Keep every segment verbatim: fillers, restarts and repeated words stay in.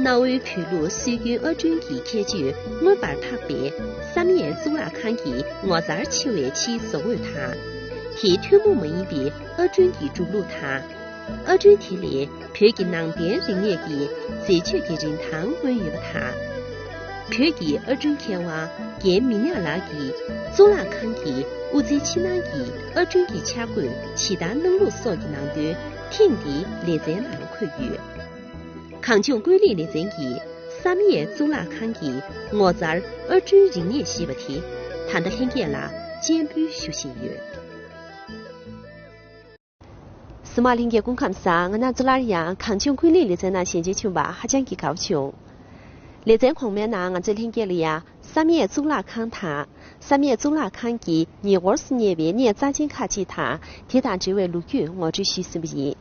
གནའ་བོའི་བོད་ལུགས་སྲོལ་རྒྱུན་ཨར་སྐྲུན་གྱི་ཁྱད་ཆོས་མངོན་པར་འཕགས་པའི་བསམ་ཡས་གཙུག་ལག་ཁང་གི་ངོ་མཚར་ཆེ་བའི་ཕྱིའི་བཟོ་བཀོད་དང་། དེའི་ཐུན་མོང་མ་ཡིན་པའི་ཨར་སྐྲུན་གྱི་གྲུབ་ལུགས་དང་། ཨར་སྐྲུན་དེ་ལས་བོད་ཀྱི་ནང་བསྟན་རིག་གནས་ཀྱི་མཛེས་དཔྱོད་ཀྱི་རིན་ཐང་མངོན་ཡོད་པ་དང་། བོད་ཀྱི་ཨར་སྐྲུན་མཁས་དབང་རྒན་མི་ཉག་ལགས་ཀྱིས་གཙུག་ལག་ཁང་གི་དབུ་རྩེའི་ཕྱི་ནང་གི་ཨར་སྐྲུན་གྱི་འཆར་འགོད་ཇི་ལྟར་གནང་ལུགས་སོགས་ཀྱི་ནང་དོན་ཐེངས་འདིའི་ལེ་ཚན་ནང་འཁོད་ཡོད། གངས་ལྗོངས་ཀུན་གླེང་ལེ་ཚན་གྱིས་བསམ་ཡས་གཙུག་ལག་ཁང་གི་ངོ་མཚར་ཨར་སྐྲུན་རིག་གནས་ཞེས་པ་དེ་ད་ལྟ་ལྷན་རྒྱས་ལ་སྤྱན་འབུལ་ཞུ་བཞིན་ཡོད། གཟིགས་མོ་བ་ལྷན་རྒྱས་སྐུ་ཁམས་བཟང་། ང་རང་ཚོ་སླར་ཡང་གངས་ལྗོངས་ཀུན་གླེང་ལེ་ཚན་ནང་ཞལ་མཇལ་བྱུང་བ་ཧ་ཅང་གི་དགའ་བོ་བྱུང་། ལེ་ཚན་གོང་མའི་ནང་ང་ཚོས་ལྷན་རྒྱས་ལ་ཡང་བསམ་ཡས་གཙུག་ལག་ཁང་དང་། བསམ་ཡས་གཙུག་ལག་ཁང་གི་ཉེ་འཁོར་སུ་གནས་པའི་གནས་རྩ་ཆེན་ཁག་ཅིག་དང་། དེ་དང་འབྲེལ་བའི་ལོ་རྒྱུས་ངོ་སྤྲོད་ཞུས་ཟིན་པ་ཡིན།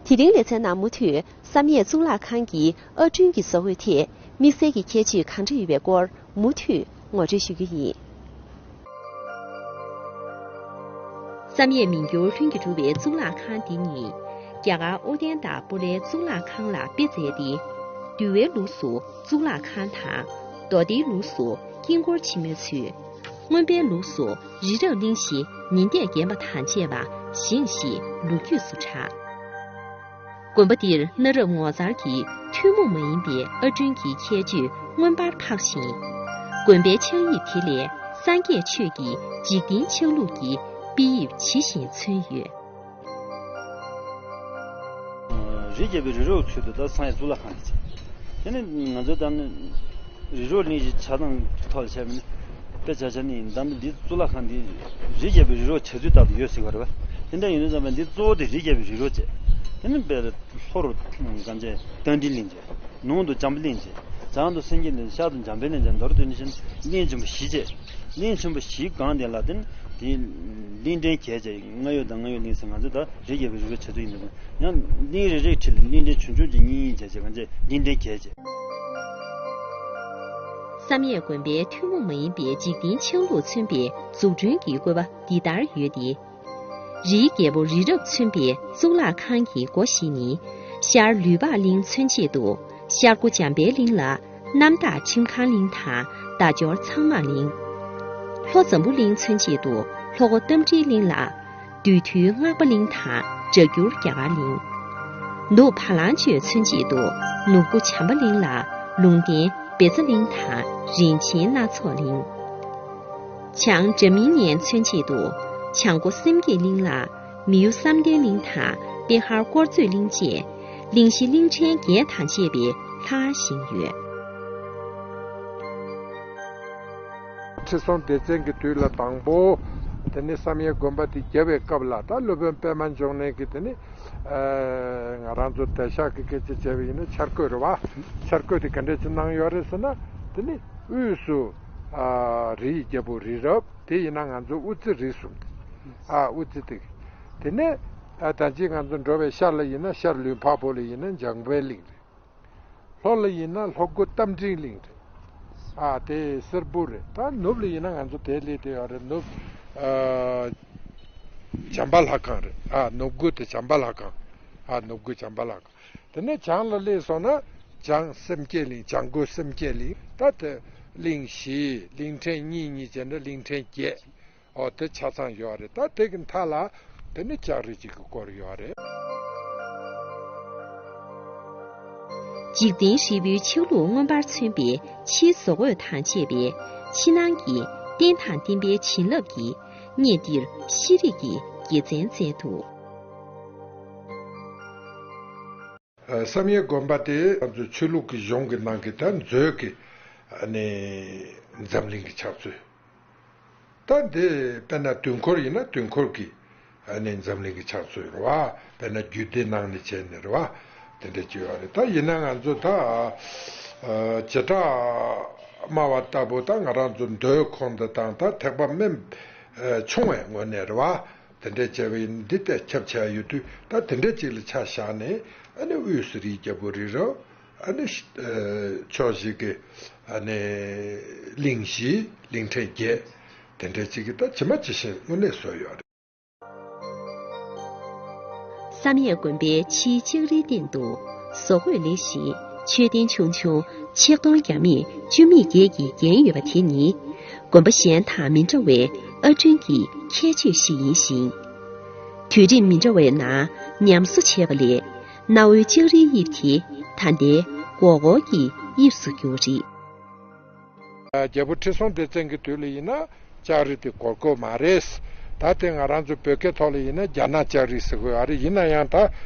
དེ་རིང་ལེ་ཚན་ནང་མུ་མཐུད་བསམ་ཡས་གཙུག་ལག་ཁང་གི་ཨར་སྐྲུན་གྱི་བཟོ་བཀོད་ཐད་དམིགས་བསལ་གྱི་ཁྱད་ཆོས་གང་འདྲ་ཡོད་པའི་སྐོར་མུ་མཐུད་ངོ་སྤྲོད་ཞུ་རྒྱུ་ཡིན། བསམ་ཡས་མི་འགྱུར་ལྷུན་གྱིས་གྲུབ་པའི་གཙུག་ལག་ཁང་འདི་ཉིད་རྒྱ་གར་ཨོ་ཏན་ཏ་པུ་རའི་གཙུག་ལག་ཁང་ལ་དཔེ་མཛད་དེ། འདུལ་བའི་ལུགས་སུ་གཙུག་ལག་ཁང་དང་། མདོ་སྡེའི་ལུགས་སུ་དཀྱིལ་འཁོར་ཆེན་མོའི་ཚུལ། མངོན་པའི་ལུགས་སུ་རི་རབ་གླིང་བཞི་ཉི་ཟླས་བརྒྱན་པ་དང་བཅས་པ་བཞེངས་ཞེས་ལོ་རྒྱུས་སུ་གྲགས། དགོན་པ་འདིར་གནའ་རབས་ངོ་མཚར་གྱི་ཐུན་མོང་མ་ཡིན་པའི་ཨར་སྐྲུན་གྱི་ཁྱད་ཆོས་མངོན་པར་འཕགས་ཤིང་། དགོན་པའི་ཆགས་དབྱིབས་དེ་ལས་སངས་རྒྱས་ཆོས་ཀྱི་འཇིག་རྟེན་ཆགས་ལུགས་ཀྱི་དཔེ་དབྱིབས་ཇི་བཞིན་མཚོན་ཡོད། རི་རྒྱལ་པོའི་རི་རབ་ཚུལ་དུ་ད་བསམ་ཡས་གཙུག་ལག་ཁང་ཡིན་ཚེ། དེ་ནི་ང་ཚོའི་ད་ནི་རི་རབ་གླིང་བཞི་ཆ་ཚང་ཐོག་ལ་བྱས་པ་ནི། དཔེ་ཆ་ཆ་ནི་ཡིན་ད་ནི་འདི་གཙུག་ལག་ཁང་འདི་རི་རྒྱལ་པོའི་རི་རབ་བྱ་ཚུལ་ལྟར་དུ་ཡོད་ཟེར་བ་རེད་བ། དེ་འདྲ་ཡིན་དུས་ཙམ་པ་འདི་གཙོ་བོ་དེ་རི་རྒྱལ་པོའི་རི་རབ་བྱས། དེ་ནི་དཔེར་ལྷོ་རུ་གངས་ཅན་རྟ་མགྲིན་གླིང་བྱས། ནུབ་ཏུ་བྱམས་པ་གླིང་བྱས། བྱང་དུ་སེང་གེ་གླིང་ཤར་དུ་འཇམ་དཔལ་གླིང་བྱས། མདོར་བསྡུས་ནས་བཤད་ན་གླིང་ཆེན་པོ་བཞི་བྱས། གླིང་ཆེན་པོ་བཞིའི་སྒང་དེ་ལ་དེ་ནི་དེའི་གླིང་ཕྲན་བརྒྱད་བྱས། རྔ་ཡབ་དང་རྔ་ཡབ་གླིང་ཟེར་ང་ཚོ་ད་རི་རྒྱལ་པོའི་རི་རབ་བྱ་ཚུལ་ཡིན་འདུག་ཡང་གླིང་རེ་རེའི་འཁྲིས་ལ་གླིང་ཕྲན་ཆུང་ཆུང་གཅིག་གཉིས་གཉིས་བྱས་བྱས་གང་བྱས་གླིང་ཕྲན་བརྒྱད་བྱས། བསམ་ཡས་དགོན་པའི་ཐུན་མོང་མ་ཡིན་པའི་འཇིག་རྟེན་ཆགས་ལུགས་མཚོན་པའི་འཛུགས་སྐྲུན་གྱི་བཀོད་པ་འདི་ལྟར་ཡོད་དེ། རིའི་རྒྱལ་པོ་རི་རབ་མཚོན་པའི་གཙུག་ལག་ཁང་གི་སྒོ་བཞི་ནི། ཤར་ལུས་འཕགས་གླིང་མཚོན་བྱེད་དུ་ཤར་སྒོ་འཇམ་དཔལ་གླིང་ལ་རྣམ་དག་ཁྲིམས་ཁང་གླིང་དང་བརྡ་སྦྱོར་ཚང་མང་གླིང་། ལྷོ་འཛམ་བུ་གླིང་མཚོན་བྱེད་དུ་ལྷོ་སྒོ་རྟ་མགྲིན་གླིང་ལ་བདུད་འདུལ་སྔགས་པ་གླིང་དང་སྒྲ་སྒྱུར་རྒྱ་གར་གླིང་། ནུབ་བ་ལང་སྤྱོད་མཚོན་བྱེད་དུ་ནུབ་སྒོ་བྱམས་པ་གླིང་ལ་ལུང་བསྟན་བཛྲ་གླིང་དང་རིན་ཆེན་སྣ་ཚོགས་གླིང་། བྱང་སྒྲ་མི་སྙན་མཚོན་བྱེད་དུ་བྱང་སྒོ་སེམས་བསྐྱེད་གླིང་ལ་མི་གཡོ་བསམ་གཏན་གླིང་དང་པེ་ཧར་དཀོར་མཛོད་གླིང་བཅས་གླིང་བཞི་གླིང་ཕྲན་བརྒྱད་དང་བཅས་པའི་ལྷ་ཁང་བཞེངས་ཡོད། ཁྲི་སྲོང་ལྡེ་བཙན་གྱི་དུས་ལ་དང་པོ་དེ་ནི་བསམ་ཡས་དགོན་པ་དེ་རྒྱབ་པའི་སྐབས་ལ་ད་སློབ་དཔོན་པད་མ་འབྱུང་གནས་ཀྱིས་དེ་ནི་ཨ་ང་རང་ཚོ་དེང་སང་གི་སྐད་ཆ་བྱས་པ་ཡིན་ན་འཆར་འགོད་རེད་བ། འཆར་འགོད་དེ་ག་འདྲས་ཅིག་གནང་ཡོད་རེད་ཟེར་ན། དེ་ནི་དབུས་སུ་ཨ་རིའི་རྒྱལ་པོ་རི་རབ། དེ་ཡིན་ན་ང་ཚོ་དབུ་རྩེ་རིགས་གསུམ་གྱི་ཨ་དབུ་རྩེ་དེ། དེ་ནས་ཨ་ད་ཅི་ང་ཚོ་འགྲོ་བའི་ཤར་ལ་ཡིན་ན་ཤར་ལུས་འཕགས་པོ་ལ་ཡིན་ན་འཇམ་དཔལ་གླིང་རེད། ལྷོ་ལ་ཡིན་ན་ལྷོ་སྒོ་རྟ་མགྲིན་གླིང་རེད། ཨ་དེ་སེར་པོ་རེད། ད་ནུབ་ལ་ཡིན་ན་ང་ཚོ་དེ་སླེབས་བསྡད་ཡོད་རེད། ནུབ་ཨ་བྱམས་པ་ལྷ་ཁང་རེད། ཨ་ནུབ་སྒོ་དེ་བྱམས་པ་ལྷ་ཁང་། ཨ་ནུབ་སྒོ་བྱམས་པ་ལྷ་ཁང་། དེ་ནས་བྱང་ལ་སླེབས་སོང་ན་བྱང་སེམས་བསྐྱེད་གླིང་། བྱང་སྒོ་སེམས་བསྐྱེད་གླིང་། ད་དེ་གླིང་བཞི་གླིང་ཕྲན་གཉིས་གཉིས་བྱས་ན་གླིང་ཕྲན་བརྒྱད། ཨོ་དེ་ཆ་ཚང་ཡོད་རེད། ད་དེ་གི་མཐའ་ལ་དེ་ནི་ལྕགས་རི་གཅིག་གི་སྐོར་ཡོད་རེད། འཇིག་རྟེན་ཧྲིལ་པོའི་ཆགས་ལུགས་མངོན་པར་མཚོན་པའི་ཕྱིའི་བཟོ་བཀོད་དང་བཅས་པའི་ཕྱི་ནང་གི་རྟེན་དང་བརྟེན་པའི་བྱིན་རླབས་ཀྱིས་གནས་འདིར་ཤེས་རིག་གི་དགེ་མཚན་བསྩལ་འདུག་བསམ་ཡས་དགོན་པ་དེ་ང་ཚོའི་ཆོས་ལུགས་ཀྱི་གཞུང་གི་ནང་གི་ད་མཛོད་ཀྱི་ཨ་ནི་འཛམ་གླིང་གི་ཆགས་ཚུལ། ད་འདི་དཔེར་ན་དུས་འཁོར་ཡིན་ན་དུས་འཁོར་གྱི་ཨ་ནི་འཛམ་གླིང་གི་ཆགས་ཚུལ་རེད་བ། དཔེར་ན་རྒྱུད་སྡེ་ནང་ནས་བྱས་ནས་རེད་བ། དེ་འདྲ་ཅིག་ཡོད་རེད། ད་ཡིན་ན་ང་ཚོ་ད་ཨ་བྱེ་བྲག་སྨྲ་བ་ལྟ་བུ་ད་ང་རང་ཚོ་མདོའི་ཁོངས་འདི་དང་ད་ཐེག་པ་དམན་ཨ་ཆུང་བའི་ངོས་ནས་རེད་བ། དེ་འདྲ་བྱས་པ་ཡིན་འདི་ལྟར་ཁྱབ་ཆེ་བ་ཡོད་དུས་ད་དེ་འདྲ་ཅིག་ལ་ཆ་བཞག་ནས་ཨ་ནི་དབུས་སུ་རིའི་རྒྱལ་པོ་རི་རབ། ཨ་ནི་ཨ་ཕྱོགས་བཞི་གི་ཨ་ནི་གླིང་བཞི་གླིང་ཕྲན་བརྒྱད། དེ་འདྲ་ཅིག་གི་ད་ཇི་མ་ཇི་བཞིན་དངོས་གནས་བཟོས་ཡོད་རེད། བསམ་ཡས་དགོན་པའི་ཕྱིའི་ལྕགས་རིའི་སྟེང་དུ་བཟོ་བཀོད་ལེགས་ཤིང་ མཆོད་རྟེན་ཆུང་ཆུང་ཆིག་སྟོང་བརྒྱ་མེད་བཅུ་མེད་བརྒྱད་ཀྱིས་བརྒྱན་ཡོད་པ་དེ་ནི། དགོན་པ་གཞན་དང་མི་འདྲ་བའི་ཨར་སྐྲུན་གྱི་ཁྱད་ཆོས་ཤིག་ཡིན་ཞིང་། དུས་རིམ་མི་འདྲ་བའི་ནང་ཉམས་གསོ་བྱས་པ་ལས། གནའ་བོའི་ལྕགས་རིའི་དབྱིབས་དེ་ད་ལྟའི་སྒོར་སྒོར་གྱི་དབྱིབས་སུ་གྱུར་པ་རེད། རྒྱལ་པོ་ཁྲི་སྲོང་ལྡེ་བཙན་གྱི་དུས་ལ་ཡིན་ན་ལྕགས་རི་དེ་སྒོར་སྒོར་མ་རེད། ད་དེ་ང་རང་ཚོ་བོད་སྐད་ཐོག་ལ་ཡིན་ན་རྒྱ་ནག་ལྕགས་རི་ཟེར་གྱི་ཡོད་རེད། ཡིན་ན་ཡང་ད་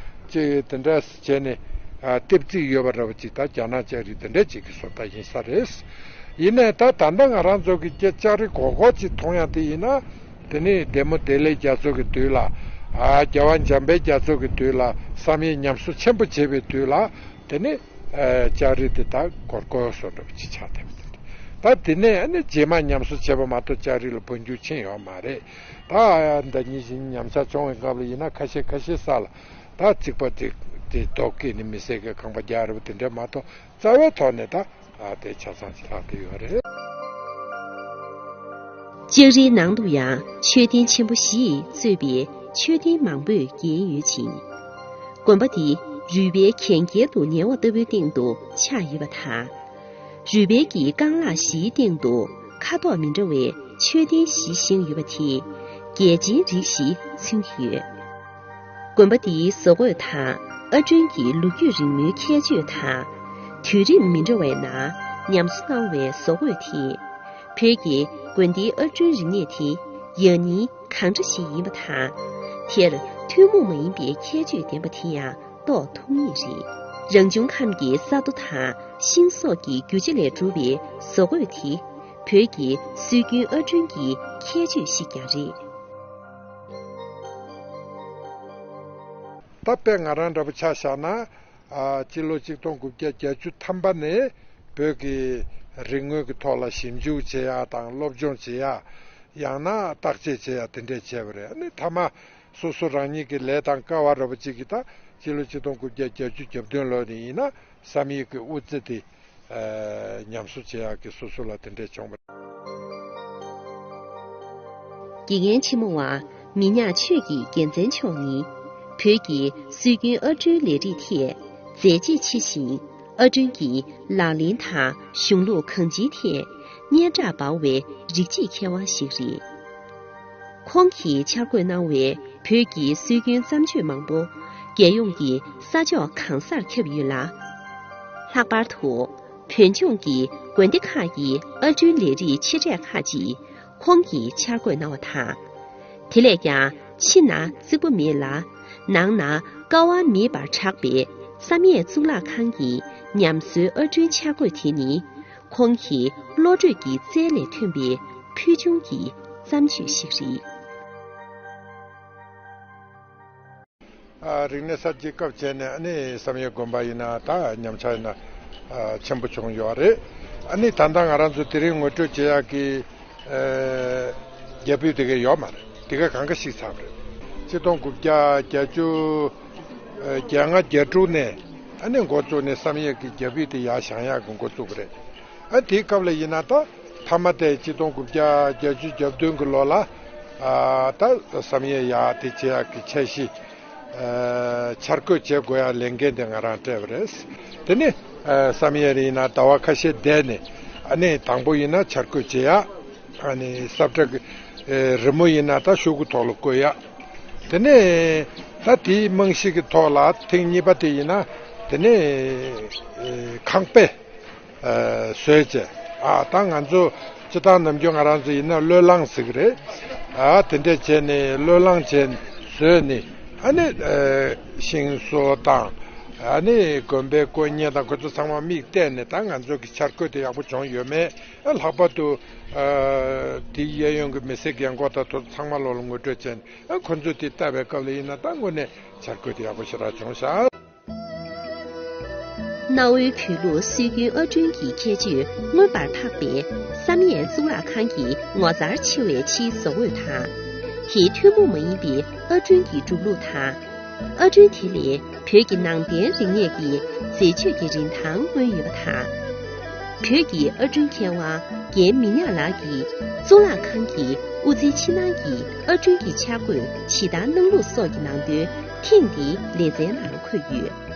ཅིག་དེ་འདྲ་བྱས་ནས་ལྟེབ་རྩིག་ཡོད་པ་འདྲ་བོ་ཅིག་ད་རྒྱ་ནག་ལྕགས་རི་དེ་འདྲ་ཅིག་གི་བཟོ་ལྟ་ཡིན་ས་རེད། ཡིན་ནའི་ད་ད་ལྟ་ང་རང་ཚོ་གི་ལྕགས་རི་སྒོར་སྒོར་ཅིག་མཐོང་ཡག་དེ་ཡིན་ན། དེ་ནི་ལྡན་མོ་བདེ་ལེགས་རྒྱ་མཚོ་གི་དུས་ལ། རྒྱལ་བ་འཇམ་དཔལ་རྒྱ་མཚོ་གི་དུས་ལ། བསམ་ཡས་ཉམས་གསོ་ཆེན་པོ་བྱས་པའི་དུས་ལ། དེ་ནི་ལྕགས་རི་དེ་ད་སྒོར་སྒོར་བཟོ་འདྲ་བོ་ཅིག་ཆགས་བསྡད་པ་དེ་འདྲ། ད་དེ་ནས་ཨ་ནི་རྗེས་མ་ཉམས་གསོ་བྱས་པ་མ་གཏོགས་ལྕགས་རི་ལ་འཕོ་འགྱུར་ཕྱིན་ཡོད་མ་རེད། ད་ཨ་ད་ཉིན་བཞིན་ཉམས་ཆག་བྱུང་བའི་སྐབས་ལ་ཡིན་ན་ཁ་ཤས་ཁ་ཤས་ས་ལ་ད་རྩིག་པ་དེ་དེ་རྡོ་བཀལ་ནས་མི་སེར་གྱི་ཁང་པ་རྒྱག་རེད་པ་དེ་འདྲ་མ་གཏོགས་རྩ་བའི་ཐོག་ནས་ད་ཨ་དེ་ཆ་ཚང་ཞིག་ལྷག་བསྡད་ཡོད་རེད། ལྕགས་རིའི་ནང་དུ་ཡང་མཆོད་རྟེན་ཆེན་པོ་བཞིས་གཙོས་པའི་མཆོད་རྟེན་མང་པོས་བརྒྱན་ཡོད་ཅིང་། དགོན་པ་འདི་རུས་སྦལ་གན་རྐྱལ་དུ་ཉལ་བ་ལྟ་བུའི་སྟེང་དུ་ཆགས་ཡོད་པ་དང་། རུས་སྦལ་གྱི་རྐང་ལག་བཞིའི་སྟེང་དུ་ཁ་དོག་མི་འདྲ་བའི་མཆོད་རྟེན་བཞི་བཞེངས་ཡོད་པ་དེས་རྒྱལ་ཆེན་རིགས་བཞི་མཚོན་གྱི་ཡོད། དགོན་པ་འདིའི་བཟོ་བཀོད་དང་ཨར་སྐྲུན་གྱི་ལོ་རྒྱུས་རིང་མོའི་ཁྱད་ཆོས་དང་། དུས་རིམ་མི་འདྲ་བའི་ནང་ཉམས་གསོ་གནང་བའི་བཟོ་བཀོད་དེས། བོད་ཀྱི་དགོན་སྡེའི་ཨར་སྐྲུན་རིག་གནས་དེ་ཡང་སྙིང་གང་འདྲ་ཞིག་ཡིན་པ་དང་། དེར་ཐུན་མོང་མ་ཡིན་པའི་ཁྱད་ཆོས་ལྡན་པ་དེ་ཡང་རྟོགས་ཐུབ་ངེས་རེད། རང་བྱུང་ཁམས་ཀྱི་ས་རྡོ་དང་ཤིང་སོགས་ཀྱི་རྒྱུ་ཆ་ལས་གྲུབ་པའི་བཟོ་བཀོད་དེ། བོད་ཀྱི་སྲོལ་རྒྱུན་ཨར་སྐྲུན་གྱི་ཁྱད་ཆོས་ཤིག་ཀྱང་རེད། ད་དཔེ་ང་རང་འདྲ་པོ་ཆ་བཞག་ན། ཨ་སྤྱི་ལོ་གཅིག་སྟོང་དགུ་བརྒྱ་བརྒྱད་ཅུ་ཐམ་པ་ནས་བོད་ཀྱི་རིག་དངོས་ཀྱི་ཐོག་ལ་ཞིབ་འཇུག་བྱེད་ཡག་དང་སློབ་སྦྱོང་བྱེད་ཡག་ཡང་ན་བརྟག་དཔྱད་བྱེད་ཡག་དེ་འདྲས་བྱས་པ་རེད། ཨ་ནི་མཐའ་མ་སོ་སོ་རང་ཉིད་ཀྱི་ལས་དང་སྐལ་བ་འདྲ་པོ་ཅིག་གིས་ད་སྤྱི་ལོ་གཅིག་སྟོང་དགུ་བརྒྱ་བརྒྱད་ཅུ་གྱ་བདུན་ལོ་ནས་ཡིན་ན་བསམ་ཡས་ཀྱི་དབུ་རྩེ་དེ། ཨ་ཉམས་གསོ་བྱེད་ཡག་གི་སོ་སོ་ལ་དེ་འདྲས་བྱུང་བ། དགེ་རྒན་ཆེན་མོ་བ་མི་ཉག་ཆོས་ཀྱི་རྒྱལ་མཚན་མཆོག་ནི། བོད་ཀྱི་སྲོལ་རྒྱུན་ཨར་སྐྲུན་ལས་རིགས་ཐད་མཛད་རྗེས་ཆེ་ཞིང་། ཨར་སྐྲུན་གྱི་ལག་ལེན་དང་གཞུང་ལུགས་གང་ཅིའི་ཐད་སྙན་གྲགས་འབར་བའི་རིགས་གཅིག་མཁས་དབང་ཞིག་རེད། ཁོང་གིས་འཆར་འགོད་གནང་བའི་བོད་ཀྱི་སྲོལ་རྒྱུན་བརྩམས་ཆོས་མང་པོ་རྒྱལ་ཡོངས་ཀྱི་ས་ཕྱོགས་གང་སར་ཁྱབ་ཡོད་ལ། ལྷག་པར་དུ་བོད་ལྗོངས་ཀྱི་དགོན་སྡེ་ཁག་གི་ཨར་སྐྲུན་ལས་རིགས་ཆེ་གྲས་ཁག་ཅིག་ཁོང་གིས་འཆར་འགོད་གནང་བ་དང་། དེ་ལས་ཀྱང་ཕྱི་ན་རྩིག་པ་མེད་ལ། ནང་ན་ཀ་བ་མེད་པར་གྲགས་པའི་བསམ་ཡས་གཙུག་ལག་ཁང་གི་ཉམས་གསོའི་ཨར་སྐྲུན་འཆར་འགོད་དེ་ནི། ཁོང་གི་བློ་གྲོས་ཀྱི་རྩལ་ལས་ཐོན་པའི་ཕུལ་བྱུང་གི་བརྩམས་ཆོས་ཤིག་རེད། ཨ་རིག་གནས་གསར་བརྗེའི་སྐབས་བྱས་ནས་ཨ་ནི་བསམ་ཡས་དགོན་པ་ཡིན་ན་ད་ཉམས་ཆག་ཡིན་ན་ཨ་ཆེན་པོ་བྱུང་ཡོད་རེད། ཨ་ནི་ད་ལྟ་ང་རང་ཚོ་དེ་རིང་ངོ་སྤྲོད་བྱེད་ཡག་གི་ཨ་རྒྱ་ཕིབས་དེ་ག་ཡོད་མ་རེད། དེ་ག་གང་ག་ཞིག་ཚར་བ་རེད། ཆིག་སྟོང་དགུ་བརྒྱ་བརྒྱད་ཅུ་ཨ་བརྒྱད་ལྔ་བརྒྱད་དྲུག་ནས་ཨ་ནི་འགོ་བཙུགས་ནས་བསམ་ཡས་ཀྱི་རྒྱ་ཕིབས་དེ་ཡར་བཞེངས་ཡག་གི་འགོ་བཙུགས་པ་རེད། ཨ་དེའི་སྐབས་ལ་ཡིན་ན་ད་མཐའ་མ་དེ་ཆིག་སྟོང་དགུ་བརྒྱ་བརྒྱད་ཅུ་གྱ་བདུན་གྱི་ལོ་ལ་ཨ་ད་བསམ་ཡས་ཡག་དེ་བྱེད་ཡག་གི་འཆར་གཞི་ཨ་འཆར་འགོད་བྱེད་དགོས་ཡག་ལས་འགན་དེ་ང་རང་སྤྲད་པ་རེད། དེ་ནི་ཨ་བསམ་ཡས་རེ་ཡིན་ན་ཟླ་བ་ཁ་ཤས་བསྡད་ནས་ཨ་ནི་དང་པོ་ཡིན་ན་འཆར་འགོད་བྱེད་ཡག་ཨ་ནི་ས་བཀྲ་གི་ཨེ་རི་མོ་ཡིན་ན་ད་ཤོག་གུ་ཐོག་ལ་བཀོད་ཡག་དེ་ནས་ད་དེའི་རྨང་གཞི་གི་ཐོག་ལ་ཐེངས་གཉིས་པ་དེ་ཡིན་ན་དེ་ནས་ཨེ་ཁང་པ་ཨེ་བཟོས་བྱས། ཨ་ད་ང་ཚོ་སྤྱིར་བཏང་ནམ་རྒྱུན་ང་རང་ཚོ་ཡིན་ན་བློས་བསླངས་ཟེར་གི་རེད། ཨ་དེ་འདྲས་བྱས་ནས་བློས་བསླངས་བྱས་བཟོས་ནས་ཨ་ནི་ཨེ་ཤིང་བཟོ་དང་ཨ་ནི་དགོན་པའི་དཀོན་གཉེར་དང་ཁོ་ཚོ་ཚང་མ་མིག་བལྟས་ནས་ད་ང་ཚོ་གི་འཆར་འགོད་དེ་ཡག་པོ་བྱུང་ཡོད་མེད། ལྷག་པར་དུ་ཨ་དེའི་གཡས་གཡོན་གྱི་མི་སེར་རྒན་འཁོགས་དང་དེ་ཚོ་ཚང་མ་ལོག་ལ་ངོ་སྤྲོད་བྱས་ནས་ཨ་ཁོ་ཚོས་དེ་བལྟ་བའི་སྐབས་ལ་ཡིན་ན་ད་དངོས་གནས་འཆར་འགོད་དེ་ཡག་པོ་ཞེ་དྲག་བྱུང་ཤག། གནའ་བོའི་བོད་ལུགས་སྲོལ་རྒྱུན་ཨར་སྐྲུན་གྱི་ཁྱད་ཆོས་མངོན་པར་འཕགས་པའི་བསམ་ཡས་གཙུག་ལག་ཁང་གི་ངོ་མཚར་ཆེ་བའི་ཕྱིའི་བཟོ་བཀོད་དང་། དེའི་ཐུན་མོང་མ་ཡིན་པའི་ཨར་སྐྲུན་གྱི་གྲུབ་ལུགས་དང་། ཨར་སྐྲུན་དེ་ལས་བོད་ཀྱི་ནང་བསྟན་རིག་གནས་ཀྱི་མཛེས་དཔྱོད་ཀྱི་རིན་ཐང་མངོན་ཡོད་པ་དང་། བོད་ཀྱི་ཨར་སྐྲུན་མཁས་དབང་རྒན་མི་ཉག་ལགས་ཀྱིས་གཙུག་ལག་ཁང་གི་དབུ་རྩེའི་ཕྱི་ནང་གི་ཨར་སྐྲུན་གྱི་འཆར་འགོད་ཇི་ལྟར་གནང་ལུགས་སོགས་ཀྱི་ནང་དོན་ཐེངས་འདིའི་ལེ་ཚན་ནང་འཁོད་ཡོད།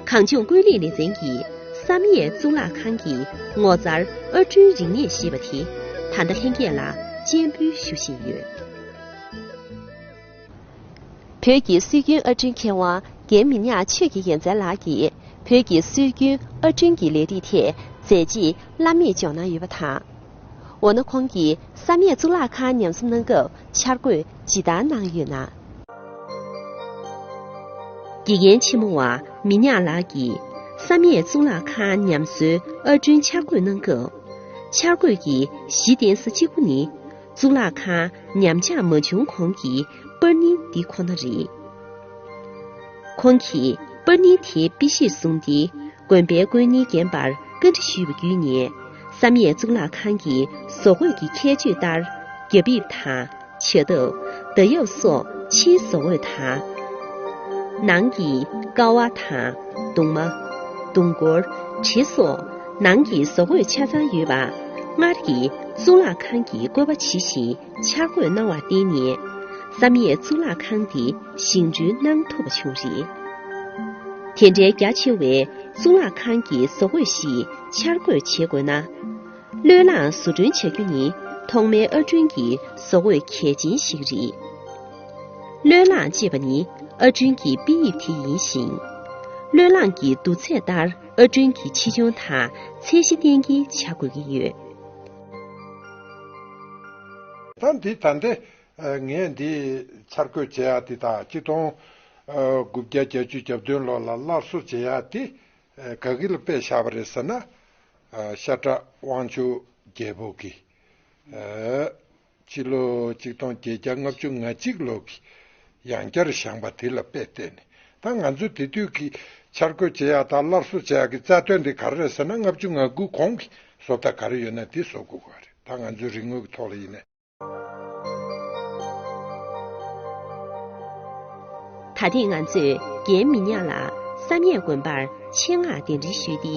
གངས་ལྗོངས་ཀུན་གླེང་ལེ་ཚན་གྱིས་ བསམ་ཡས་གཙུག་ལག་ཁང་གི་ངོ་མཚར་ཨར་སྐྲུན་རིག་གནས་ཞེས་པ་དེ་ད་ལྟ་ལྷན་རྒྱས་ལ་སྤྱན་འབུལ་ཞུ་བཞིན་ཡོད། བོད་ཀྱི་སྲོལ་རྒྱུན་ཨར་སྐྲུན་མཁས་དབང་རྒན་མི་ཉག་ཆོས་ཀྱི་རྒྱལ་མཚན་ལགས་ཀྱིས་བོད་ཀྱི་སྲོལ་རྒྱུན་ཨར་སྐྲུན་གྱི་ལས་རིགས་ཐད་མཛད་རྗེས་བླ་མེད་འཇོག་གནང་ཡོད་པ་དང་། འོ་ན་ཁོང་གིས་བསམ་ཡས་གཙུག་ལག་ཁང་ཉམས་གསོ་གནང་སྐབས་འཆར་འགོད་ཇི་ལྟར་གནང་ཡོད་ན། དགེ་རྒན་ཆེན་མོ་བ་མི་ཉག་ལགས་ཀྱིས་བསམ་ཡས་གཙུག་ལག་ཁང་ཉམས་གསོའི་ཨར་སྐྲུན་འཆར་འགོད་གནང་སྐབས། འཆར་འགོད་ཀྱི་གཞི་རྟེན་ས་གཅིག་པུ་ནི། གཙུག་ལག་ཁང་ཉམས་ཆག་མ་བྱུང་གོང་གི་པར་རྙིང་འདི་ཁོ་ན་རེད། ཁོང་གིས་པར་རྙིང་དེའི་དཔེ་གཞིར་བཟུང་སྟེ། དགོན་པའི་དཀོན་གཉེར་རྒན་པར་བཀའ་འདྲི་ཞུས་པ་བརྒྱུད་ནས། བསམ་ཡས་གཙུག་ལག་ཁང་གི་བཟོ་བཀོད་ཀྱི་ཁྱད་ཆོས་ལྟར། རྒྱ་ཕིབས་དང་། བྱ་འདབ། མདའ་ཡབ་སོགས་ཕྱིའི་བཟོ་བཀོད་དང་། ནང་གི་ཀ་བ་དང་། གདུང་མ། གདུང་སྐོར། བྲེ་སོགས་ནང་གི་བཟོ་བཀོད་ཆ་ཚང་ཡོད་པ། སྔར་གྱི་གཙུག་ལག་ཁང་གི་བཀོད་པ་ཇི་བཞིན་འཆར་འགོད་གནང་བར་བརྟེན་ནས། བསམ་ཡས་གཙུག་ལག་ཁང་འདི་བཞེངས་སྐྲུན་གནང་ཐུབ་པ་བྱུང་རེད། དེ་འདྲའི་རྒྱ་ཆེ་བའི་གཙུག་ལག་ཁང་གི་བཟོ་བཀོད་ཞིག་འཆར་འགོད་བྱེད་དགོས་ན། བློས་བསླངས་བཟོ་སྐྲུན་བྱ་རྒྱུ་ནི་ཐོག་མའི་ཨར་སྐྲུན་གྱི་བཟོ་བཀོད་གལ་ཅན་ཞིག་རེད། བློས་བསླངས་ཅེས་པ་ནི་ཨར་སྐྲུན་གྱི་དཔེ་དབྱིབས་དེ་ཡིན་ཞིང་། བློས་བསླངས་ཀྱི་བསྡུར་ཚད་ལྟར་ཨར་སྐྲུན་གྱི་ཆེ་ཆུང་དང་ཚད་གཞི་གཏན་འཁེལ་བྱ་དགོས་ཀྱི་ཡོད། ད་འདི་ད་ལྟ་ངས་འདི་འཆར་འགོད་བྱེད་ཡག་འདི་དང་གཅིག་སྟོང་དགུ་བརྒྱ་བརྒྱད་ཅུ་གྱ་བདུན་ལོ་ལ་སླར་གསོ་བྱེད་ཡག་འདི་ག་གི་ལ་དཔེ་བཞག་པ་རེད་ཟེར་ན། ཤ་ཁྲག་དབང་ཕྱུག་རྒྱལ་པོ་གི་སྤྱི་ལོ་གཅིག་སྟོང་བརྒྱད་བརྒྱ་ལྔ་བཅུ་ང་གཅིག་ལོ་གི་ཡང་བསྐྱར་བཞེངས་པ་དེ་ལ་དཔེ་བལྟས་ནས། ད་ང་ཚོས་དེ་དུས་ཀྱི་འཆར་འགོད་བྱེད་ཡག་དང་སླར་གསོ་བྱེད་ཡག་གི་རྩ་དོན་དེ་ག་རེ་རེད་ཟེར་ན། ལྔ་བཅུ་ང་དགུ་གོང་གི་བཟོ་ལྟ་ག་རེ་ཡོད་ན་དེ་བཟོ་དགོས་པ་རེད། ད་ང་ཚོའི་རིག་དངོས་ཀྱི་ཐོག་ལ་ཡིན་ན། ད་ཐེངས་ང་ཚོས་རྒན་མི་ཉག་ལགས་བསམ་ཡས་དགོན་པར་ཆེད་མངགས་གདན་འདྲེན་ཞུས་ཏེ།